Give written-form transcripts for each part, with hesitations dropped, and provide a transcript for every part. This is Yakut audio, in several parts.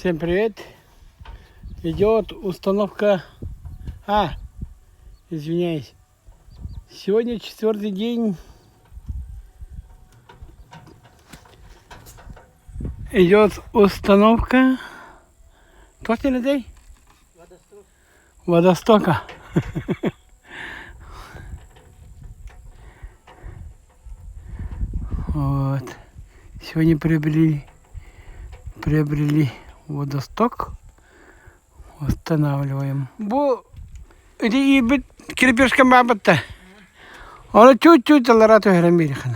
Всем привет! Идет установка... А, извиняюсь. Сегодня четвертый день. Идет установка. Кто людей? Водостока. Вот. Сегодня приобрели, приобрели водосток. Восстанавливаем. Бу ити иирбит кирпичка баабытта. Оны чуть-чуть аллара түһэрэн биэриэххэ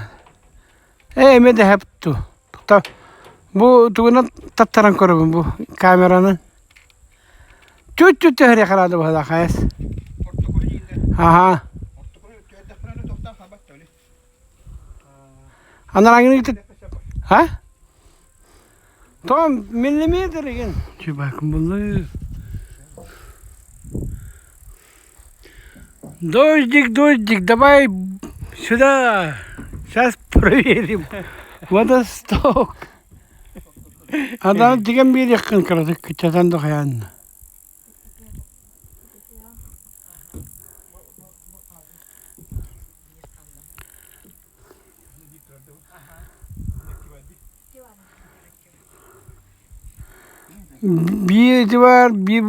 Ээ эмиэ да һэпту. Бу тугунан таттаран көрөбүн бу камеранан. Чуть-чуть түһэриэххэ наада быһыылаах айас. Аха. Анарааҥҥыны А? Том миллиметр игин. Чубакым буллы. Дождик, дождик, давай сюда. Сейчас проверим. Водосток. Адам тигэн биэриэххин кыратык кыччатан да хайаанна. Биир ити баар, биир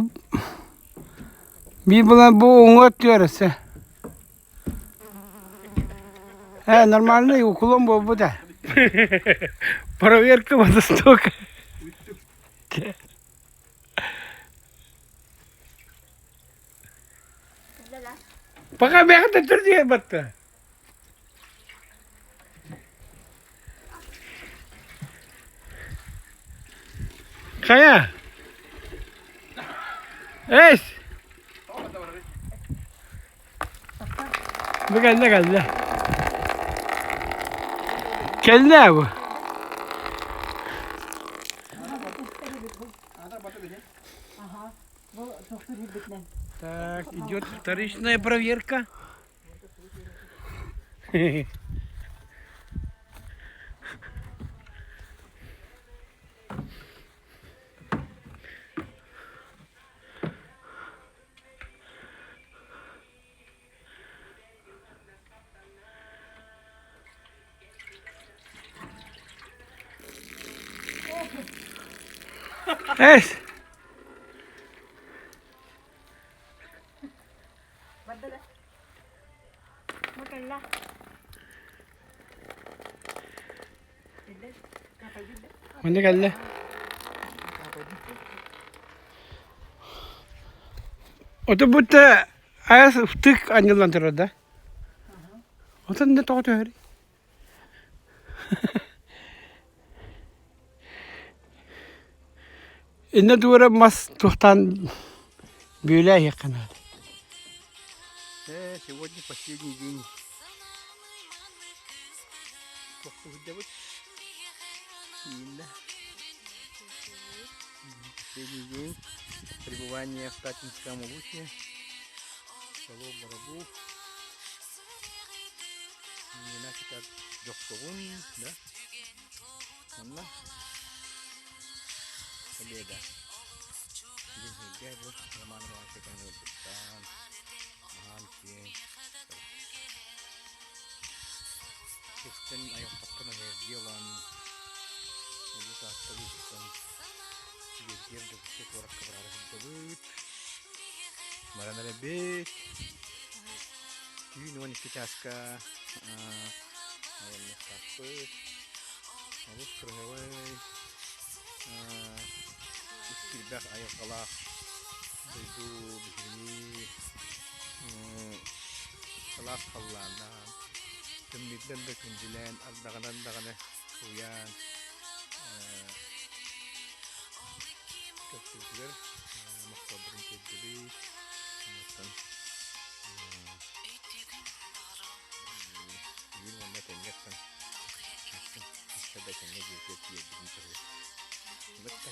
биир буолан бу уҥа өттүгэр өссө. Ээ, нормальный уклон буолбут ээ. Проверка водостока. Пока бэҕэ түрдүгэр батта. Хайа? Эс! Бу кэллэ кэллэ. Кэллэ бу. Так, идет вторичная проверка. Эс! Манна кэллэ. Ото будто аас ытык анньыллан турар да. Отон не тоҕо түһэрий? Иннэ туора мас туохтаан бүөлээ иһиэххэ наада. Э, сегодня последний день. Тохтуһуйдабыт. Инна. Последний день пребывания в Татинском улусе. Село Барабу. Нина кытар Дьохсоҕун, да? Онно Победа. Дьиҥ бу Роман Иванович ыалдьыттаан, маһаан киэҥ сиртэн айылҕаттан энергия ылан, улуу Таатта улууһуттан Биэрдиэр Дьокуускай куоракка бараары сылдьабыт. Баран эрэбит. Түүн 12 чааска айанныахтаахпыт. Олус кыраһыабай, ис киирбэх айылҕалаах дойду биһигини сылаас халлааннаан, тымныытынан да күндүлээн, ардаҕынан даҕаны сууйаан көрсүбүтүгэр махталбытын тиэрдэбит. Онтон Бүгүн уонна этэҥҥэ охсон өссө да этэҥҥэ дьиэтигэр тиийэрбитин туһугар. Бытта.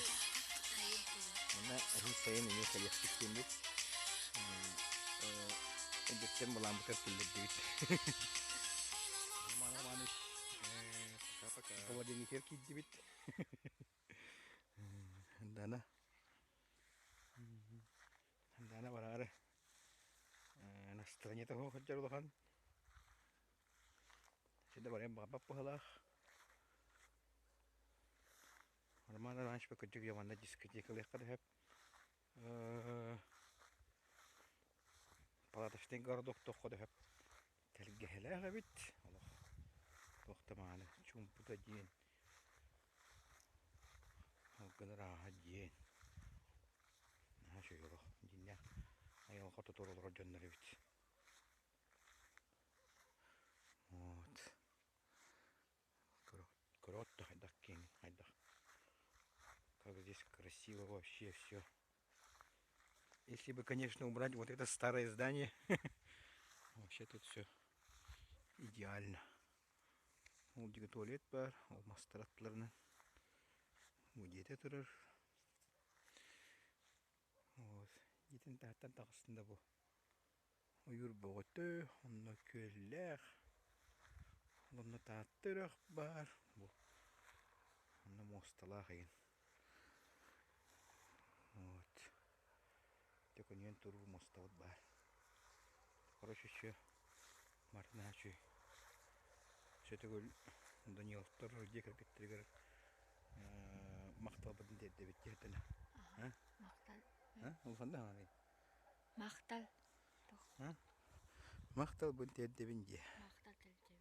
Уонна эһиил сайын эмиэ кэлиэхпит диэммит эрдэттэн былааммытыгар киллэрдибит. Роман Романович, пока-пока. Холодильникер киирдибит. Дана. Дьиэтэ суох сылдьар улахан. Сирдэ барыан баҕарбат быһыылаах. Роман Иванович кырдьык дьэ манна дискотекалыахха да сөп. Палаточный городок туохха да сөп. Тэлгэһэлээх эбит. Олох туох да мааны чуумпута диэн Алгын ырааһа диэн наһаа үчүгэй олох дьиҥнээх айылҕа тутур олорор дьоннор эбит. Вот. Көрөөт да хайдах киэҥ хайдах как здесь красиво вообще все. Если бы, конечно, убрать вот это старое здание, вообще тут все идеально. Ол диэки туалет баар, ол мастар аттыларынан бу дьиэтэ турар. Вот. Дьиэтин таһыттан таҕыстым да бу ойуур бөҕөтө, онно күөллээх, онно Таатта үрэх баар, бу онно муосталаах игин. Вот. Төкүнүйэн туруу муостабыт баар. Короче, еще Мартын Ачүй Сөтөгүл Даниловтар дьиэ кэргэттэригэр махталбытын тиэрдэбит диэтэнэ. Махтал. Улахан да хаҥаный? Махтал. Махталбын тиэрдэбин дии. Махтал тиэрдэбин.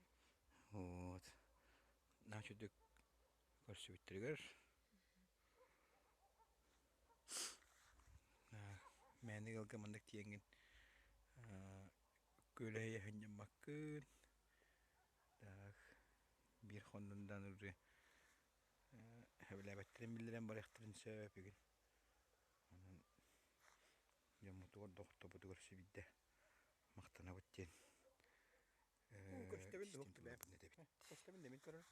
Вот. Наачыдык көрсүбүттэригэр Мээнэ ыалга маннык тиийэҥҥин күөлэһийэ сынньаммаккын, так биир хоннундан уже сөбүлээбэттэрин биллэрэн барыахтарын сөп игин. Онон дьоммутугар, доҕотторбутугар сибиирдэ махтанабыт диэн Көстөбүн да этэбит. Көстөбүн да мин көрөр.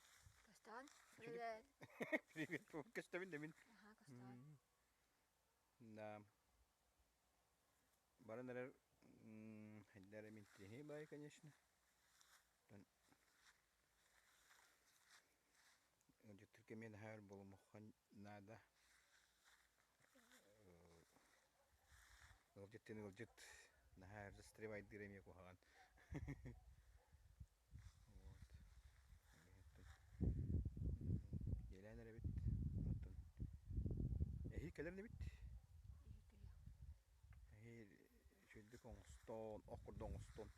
Көстөҕүн? Привет. Привет. Көстөбүн да мин. Аха, көстөҕүн. Да. Баран эрэр хайдара мин тиһи бай, конечно. Ыалдьыттарга эмиэ наһаа буолумухха наада. Ыалдьыттыын ыалдьыт наһаа застревайдыыр эмиэ куһаҕан. Вот. Дьиэлээн эрэбит. Оттон эһиил кэлэр инибит. Эһиил үчүгэйдик оҥостон, ох курдук оҥостон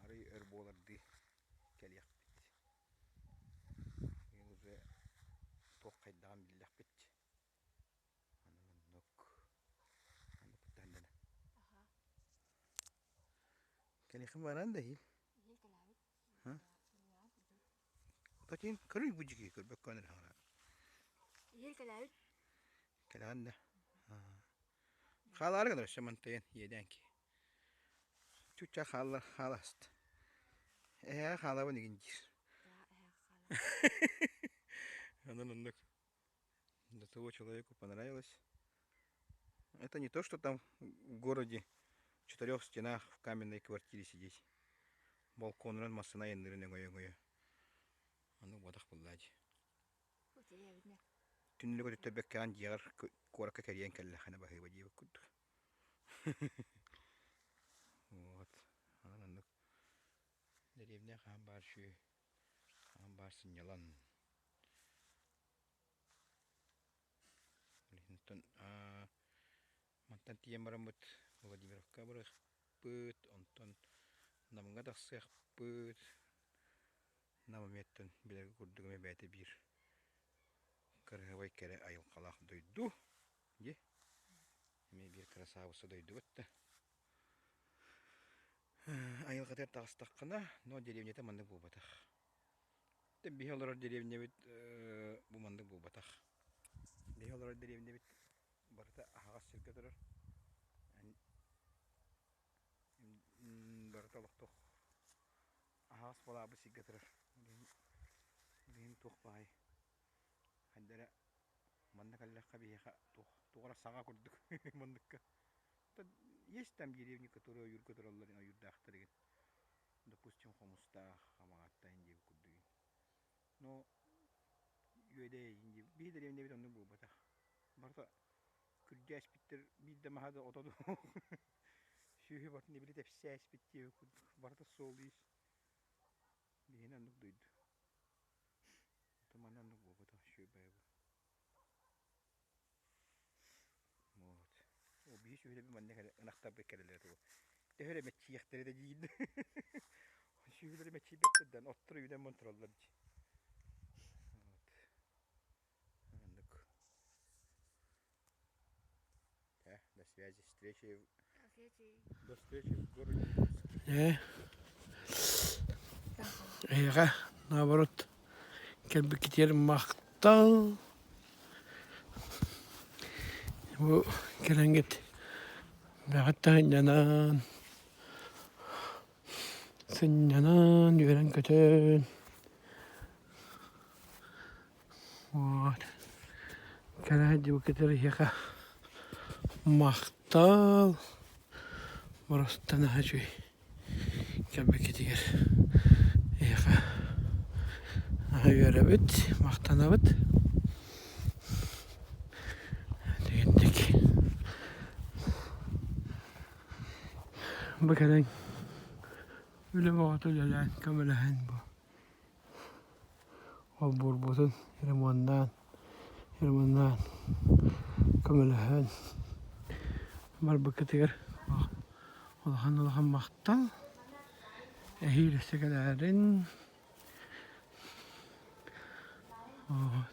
арыый өр буолардыы кэлиэхпит. Эһиил уже туох хайдаҕын биллэхпит. Аны оннук оннук куттаһыннана. Кэлиэххин баран да иһил. Татин көрүй бу дьиги көрбөккө эрэ хаҥара. Иһил кэлээбит. Кэлэҕин да. Хаалаары гынар өссө мантайын иэдээн ки. Чучча хааллар хааласт. Эһээ хаалабын игин диир. Онон оннук. До того человеку понравилось. Это не то, что там в городе в четырех стенах в каменной квартире сидеть. Балконунан массына айанныырын өҥөйө-өҥөйө. Аны буотах буллаа дии. Түннүк өтүттэрбэккэҕин дьиэҕэр куоракка кэрийэн кэллэххинэ баһыыба диэбит курдук. Вот. Онон оннук дэриэбинэ хаһан баар үчүгэй, хаһан баар сынньалаҥ. Онтон мантан тиийэн бараммыт Владимировка барыахпыт, онтон Намҥа тахсыахпыт. Нам эмиэттэн билэргэ курдук эмиэ бэйэтэ биир кыраһыабай кэрэ айылҕалаах дойду. Дии. Эмиэ биир кырасаабысса дойдубут да. Айылҕатыгар таҕыстаххына, но деревнята маннык буолбатах. Биһи олорор деревнябит бу маннык буолбатах. Биһи олорор деревнябит барыта аһаҕас сиргэ турар. Барыта олохтоох аһаҕас буолаабыт сиргэ турар. Билигин туох баай хайда эрэ манна кэллэххэ биһиэхэ туох туох эрэ саҥа курдук манныкка. Есть там деревни, которые ойуурга тураллар ойуурдаахтар игин. Допустим, Хомустаах, Хамаҕатта иин диэбит курдук игин. Но Үөдэй иин диэбит. Биһи дэриэбинэбит оннук буолбатах. Барыта күрдьээспиттэр биир да маһа да ото суох. Сүөһү барытын ибили тэпсээ испит диэбит курдук барыта суол-иис биһиэнэ оннук дойду. Оттон манна оннук буолбатах үчүгэй баайы бу. Вот. О, биһи сүөһүлэрбит манна кэлэ ынахтарбыт кэлэллэрэ тугу. Төһө эрэ мэччийиэхтэрэ да диир. Сүөһүлэри мэччийбэттэр да оттор үүнэн мон тураллар дии. Вот. Оннук. Э, до связи, встречи. До встречи в городе. Ээ. Эһиэхэ, наоборот, кэлбиккитигэр махтал. Бу кэлэҥҥит бэҕэт да сынньанан, сынньанан, үөрэн-көтөн Вот. Кэлэ сылдьыбыккытыгар эһиэхэ махтал. Просто наһаа үчүгэй кэлбиккитигэр эһиэхэ наһаа үөрэбит, махтанабыт. Дигинник. Бу кэлэн үлэ бөҕөтө үлэлээн көмөлөһөн бу Олбуорбутун ремоннаан, ремоннаан көмөлөһөн барбыккытыгар улахан-улахан махтал. Эһиил өссө кэлээрин. Вот.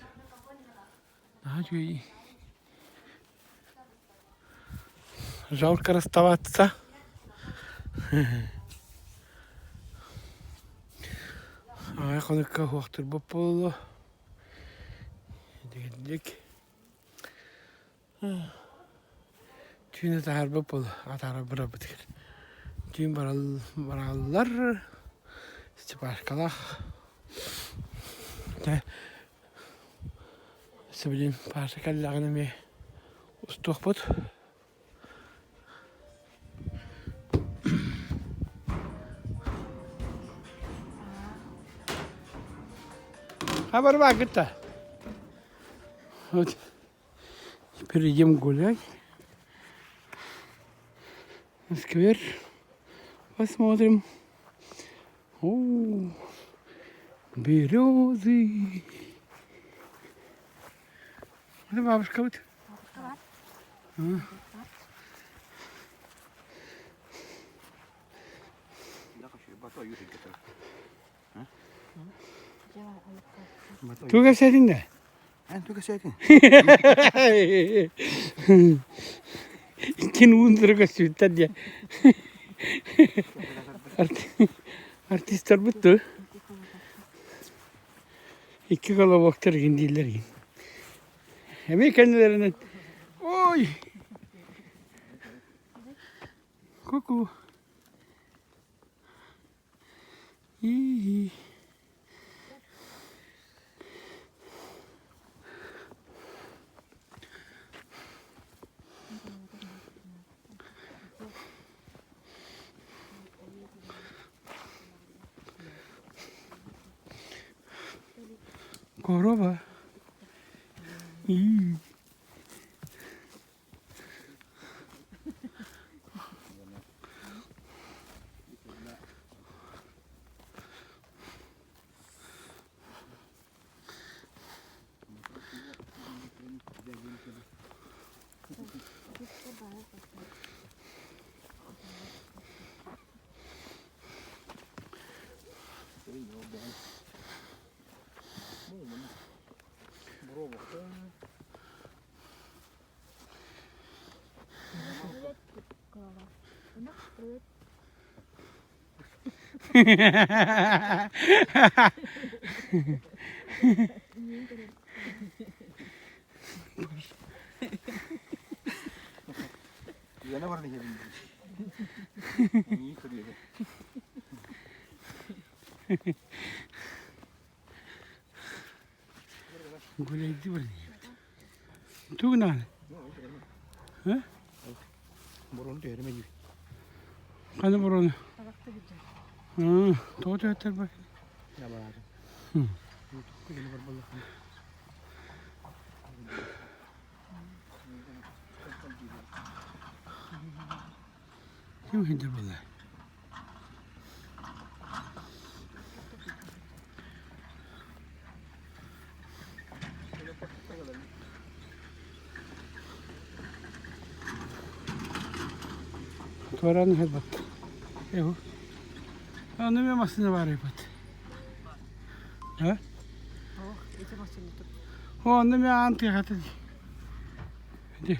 Наһаа үчүгэй. Жалко расставаться. Аҕай хонукка суохтурбут буолуо. Дигинник. Түүн атаарбыт буолуо, атаара барарбытыгар. Түүн бараллар, Степашкалаах. Дьэ, Сибилин Паша кэллэҕинэ эмиэ устуохпут. Хабарбаа кытта. Вот теперь идем гулять. На сквер. Посмотрим. О, березы. Это бабушка вот. Тугу кэпсээтиҥ да? Эн тугу кэпсээтиҥ? Иккин уун тура көстүбүттэр диye. Артистарбыт дуо? Икки колобоктар игин дииллэр игин. Эмиэ кэннилэринэн ой Ку-ку. И-и. Корова. И. Yana баран иһэбин Миин көрүөҕэ. Гуляйды баран иһэбит. Тугунан? Э? Борону түһэрим эдьиий. Ханна борону? Аа, тоҕо түһэттэр бай? Ябаары. Ким сылдьар буолла? Туораан иһэр бат. Эбу. Аны мен массыына баар эбит. А? О, онно мен аан тыахата ди.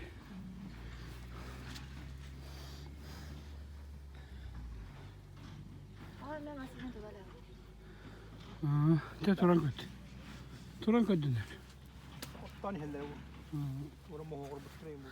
Дьэ туран көт. Туран көрдүнэр. Оттон иһэллэр бу. Туора моһоҕорбуттар бу.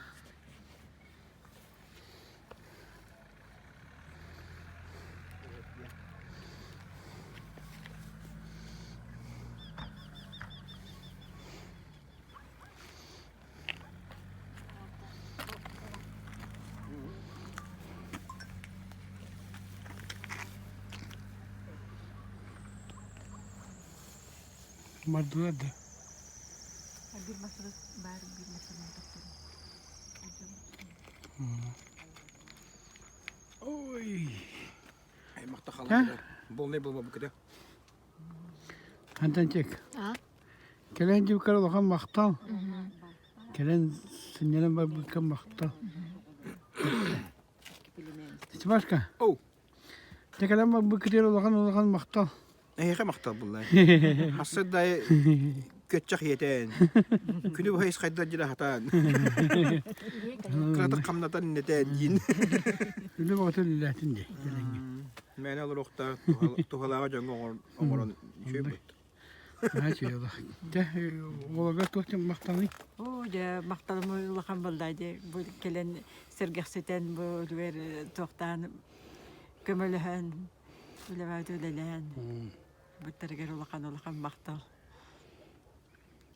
Бардылар да. Биир массыына баар, биир массыына тохтор. Ой. Аймахта халан Болнай болбабыкыда. Хантан чек. Кэлэн дьуккар улахан махтал. Кэлэн сынньанан барбыкка махтал. Степашка. Оу. Дьэ кэлэн барбыккытыгар улахан улахан махтал. Эһиэхэ махтал булла. Хассы да көччөх иэтэн. Күнү быһа ис хайдар дьире хатаан. Кыратык хамнатан иннэтэн диин. Үлэ бөҕөтө үлэлээтин дии. Мээнэ олоруохтаах туһалааҕа дьоҥҥо оҥорон үчүгэй буолт. Наһаа үчүгэй олох. Дьэ, уолугар туох диэн махтаный? Оо, дьэ, махталым улахан буолла дии. Бу кэлэн сэргэхситэн, бу үлүгэр туохтаан көмөлөһөн, үлэбээт үлэлээн, буттарыгар улахан улахан махтал.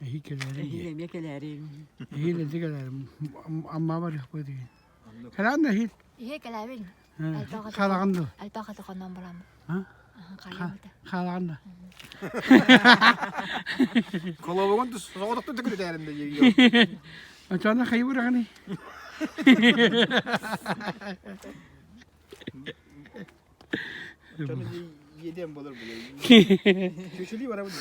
Эһи кэлээриҥ Эһиил эмиэ кэлээриҥ. Эһиил эти кэлээрим. Амма барыахпыт деген. Кэлээн да эһиил. Иһэ кэлээбин. Хаалаҕын дуо? Альпаха тохоннон барам. Хаалаҕын да? Колобугун соҕотохтун төкүрүтээрин да диир. Очоно хайыбыраҕыный? Очоно иэдээн болор булар. Чүчүлүү барабын.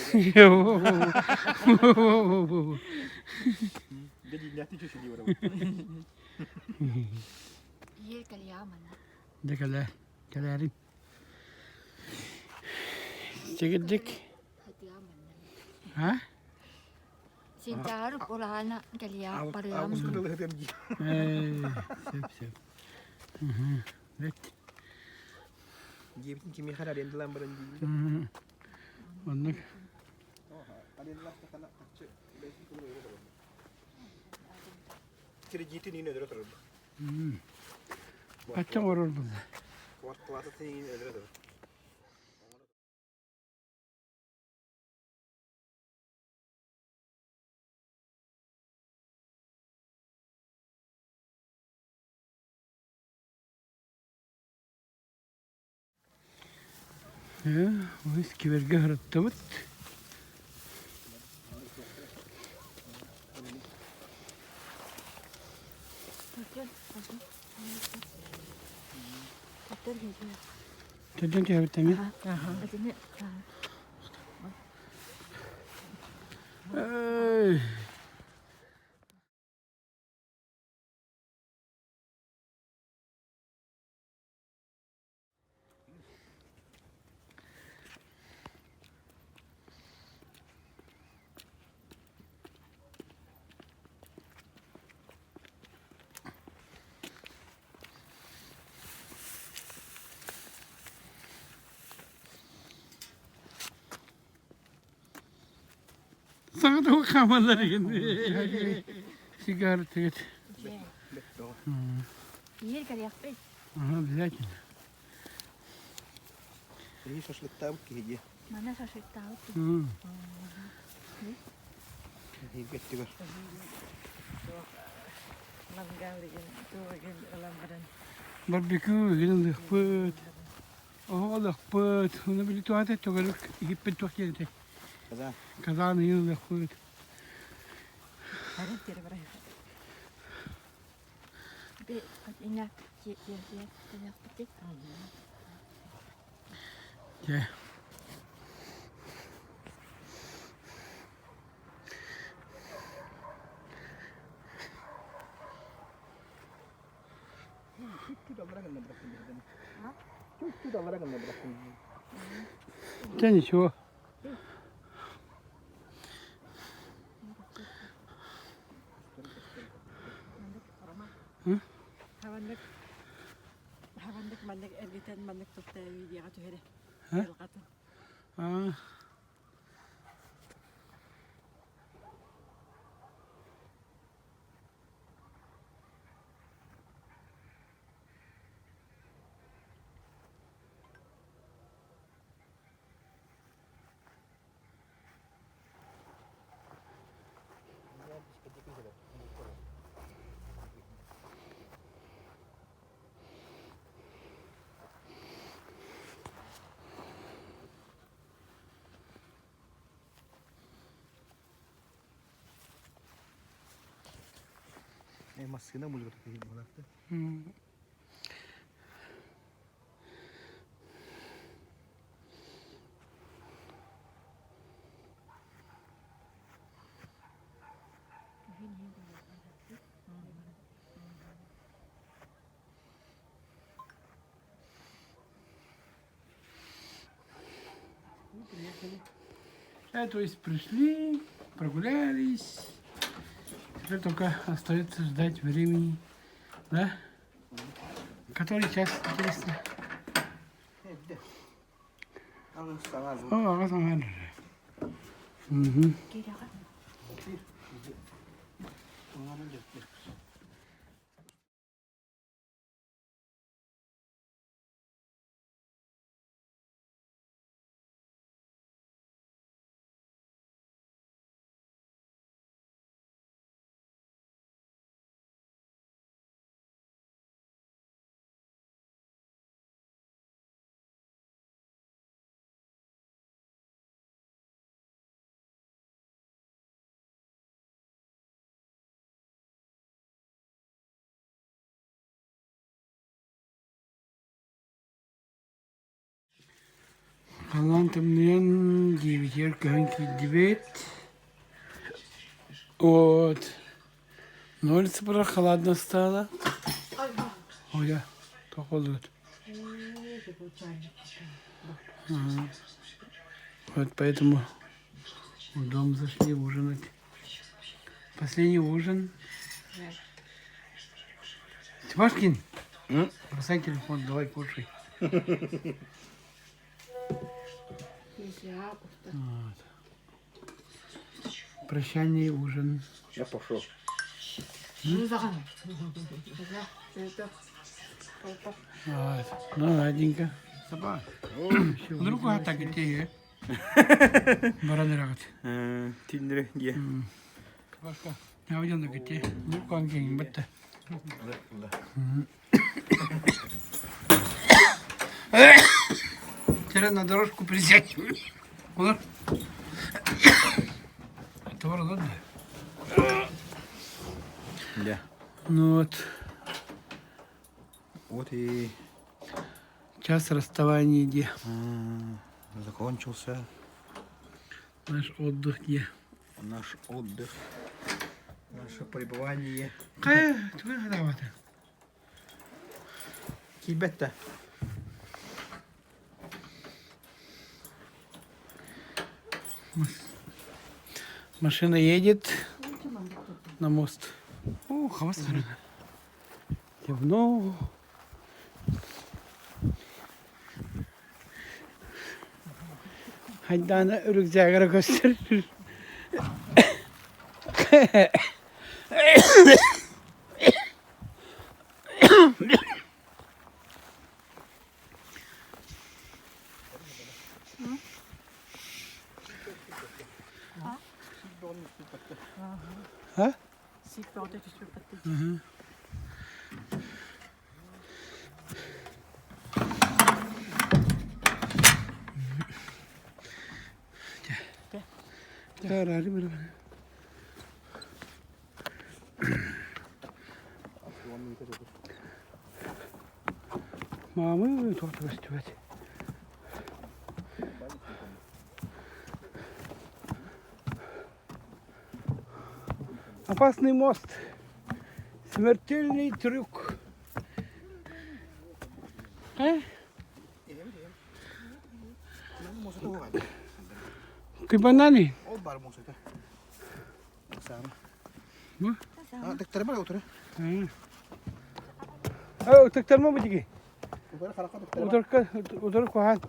Дьэ чүчүлүү барабын. Иер кэлиэҕэ манна. Дьэ кэлээ, кэлээрин. Чэгирдик. Хатыаҕа манна. А? Сентябрь улаана кэлиэҕэ барыаҕа Август кытылыһытыам дии. Ээ, сөп сөп. Бэт. Диэбитин кимиэхэ эрэ арендалаан баран диибин. Оннук. Арендалаахтаххына харчы бэйэтин кылын өрө турар. Кредитин иин өлөрө турар. Хачча оҥорор буолла? Квартплататын иин өлөрө турар. Ой, кибергэ сырыттыбыт. Төрдөн түһэбит эмиэ. Эй! Саҥа тугу хаамаллар игин. Сигар тигит. Иһэр кэлиэхпит. Ага, обязательно. Эһи шашлыктаабыт киһи дии. Манна шашлыктаабыт. Эһиги өттүгэр. Мангал игин, туох игин ылан баран. Барбекю игин ылыахпыт. Оһох ылыахпыт. Уну били туһата төгөрүк иһиппит туох диэн этэй? Казан. Казан игин ылыахпыт. Харин тиэрэ барай. Дьэ. Дьэ ничего. Хабаннык хабаннык маннык эргитэн маннык тутта видеоҕа түһэрэ. Дьылҕатын. Аа. Массыына мульгата киһи буолар. То есть пришли, прогулялись. Теперь только остается ждать времени, да? Который час, интересно? О, аҕа саҥар. Мгм. Халлаан тымныйан дьиэбитигэр көһөн киирдибит. Вот. На улице прохладно стало. Оля, туох буоллугут? Вот поэтому в дом зашли ужинать. Последний ужин. Тимошкин, бросай телефон, давай кушай. Вот. Прощальный ужин. Я пошел. Вот. Ну, ладненько. Вдруг так идти, Баран ырагыт. Тиндere дие. Явден кити. Вдруг он кең бітті. Теперь на дорожку присядь. Куда? Это ладно. Да. Ну вот, Вот и час расставания где. закончился Наш отдых где. наш отдых, наше пребывание. Кая, твой хадавата. Кибетта. Машина едет на мост. О, хавас Темно. Хайдана рюкзагара көстөр. А? Сиик бөҕөтө түспүппэт. Карары бір. Маамы туох да көстүбэт. Опасный мост. Смертельный трюк. Э? Кыбанани? Ол бар мусата. Тыктарма утары. Э, тыктарма бу диги. Утарка утары куһаан.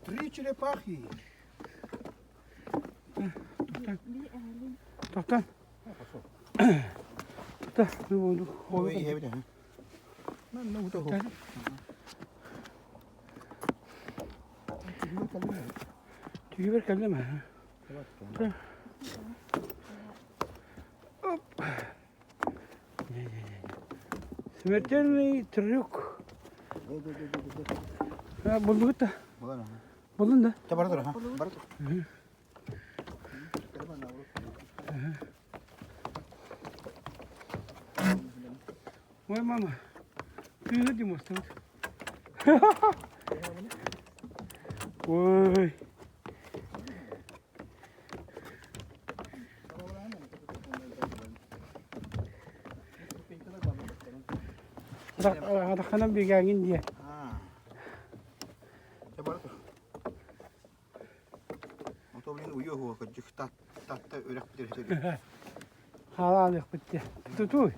Три черепахи. Тоқтан. Тоқтан. Tüyü кэллэ Оп. Смертельный трюк. Булдугут да? Булдун да? Бара тур, бара тур. Ой, мама, ты где мост? Ой. Атахханан бигээҥин диэ. Хаалаалыахпыт диэ. Тутуй.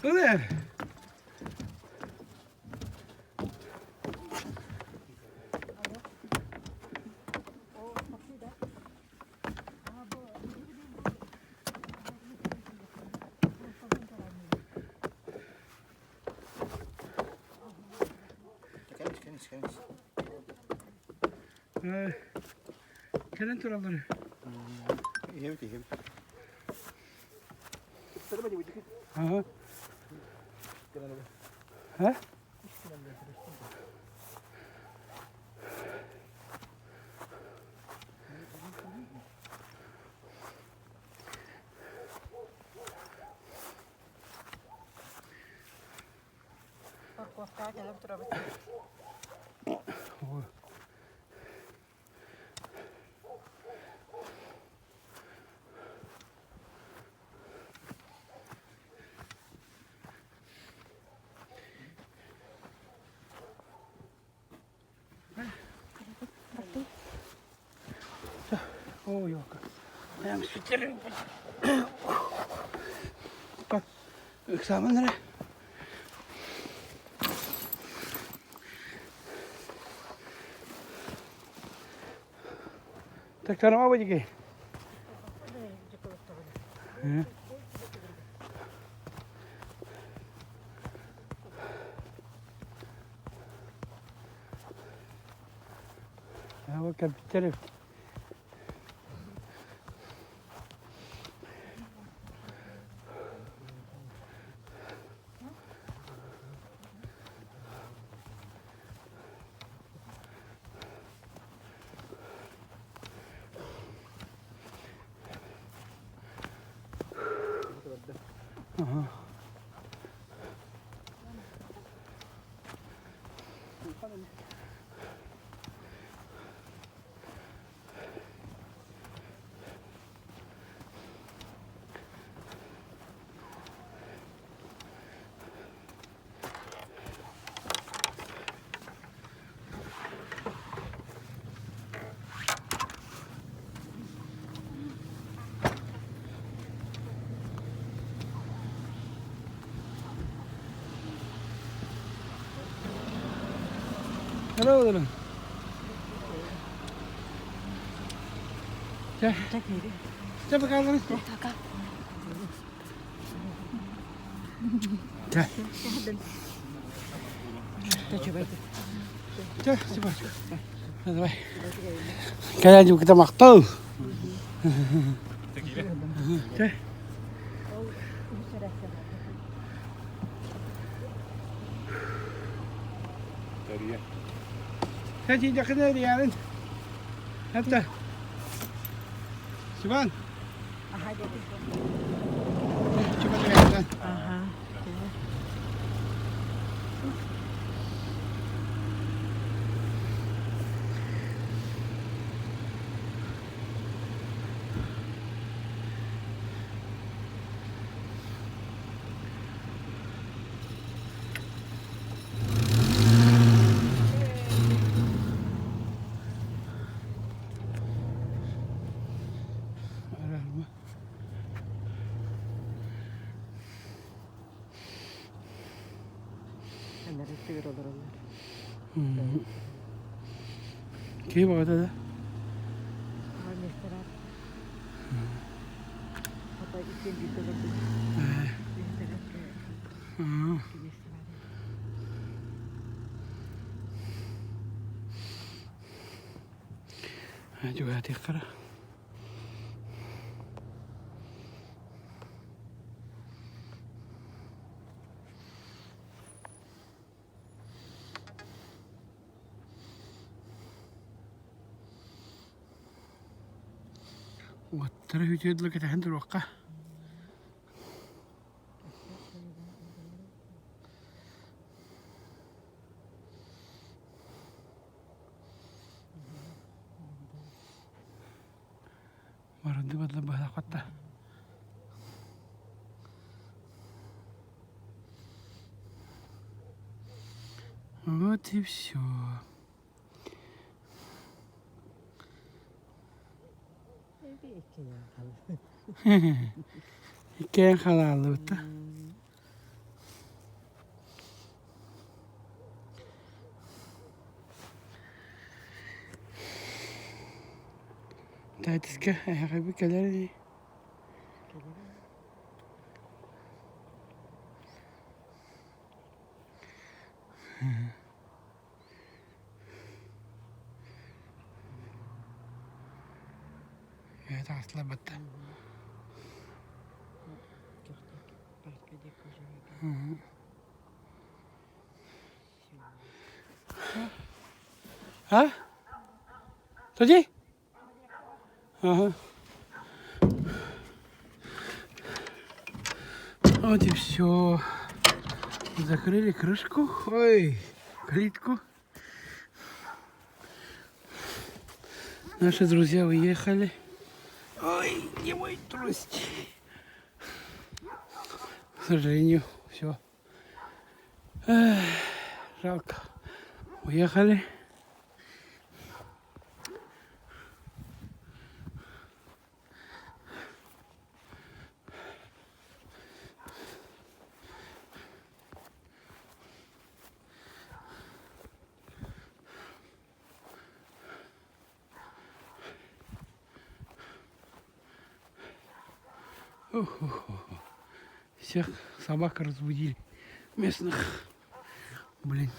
Ылы. Кэлэн тураллар. Ага. А? Парковкаҕа кэлэн турабыт. О, елка. Прям светили. Экзамен эрэ. Так, бадики. Кэлбиттэр эбит. Ага. Hello there. Чэ, чэ, пока. Чэ. Чэ, Давай. Кэлэн кытамахтал. Чэ. Чэ, тиийдэххинэ эрийээрин. Это. Сибан. Ага. Анары тыгыр олороллор. Киһи баҕата да? Дьугаатыаххара. Уоттара үтүө дылы кэтэһэн туруохха. Барынды бадла быһахатта. Вот и все. Иккиэн халааллыбыт да. Таатиска эһэҕэбит кэлэр ини. Ээ таҕыстылар батта. А? Тоди? Ага. Вот и все. Закрыли крышку. Ой, калитку. Наши друзья уехали. Ой, не мой трость. К сожалению, все. Эх, жалко. Уехали. Всех собак разбудили местных. Блин.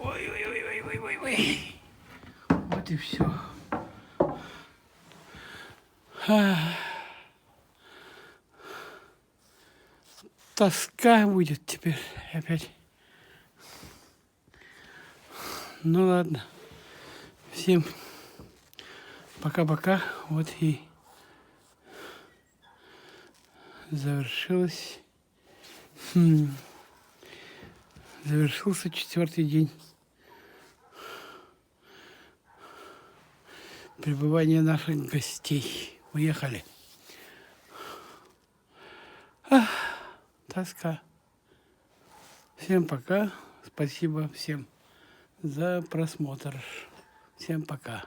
Ой-ой-ой-ой-ой-ой. Вот и все. Тоска будет теперь опять. Ну ладно. Всем пока-пока. Вот и завершилось. Хм. Завершился четвертый день пребывания наших гостей. Уехали. Ах, тоска. Всем пока. Спасибо всем за просмотр. Всем пока.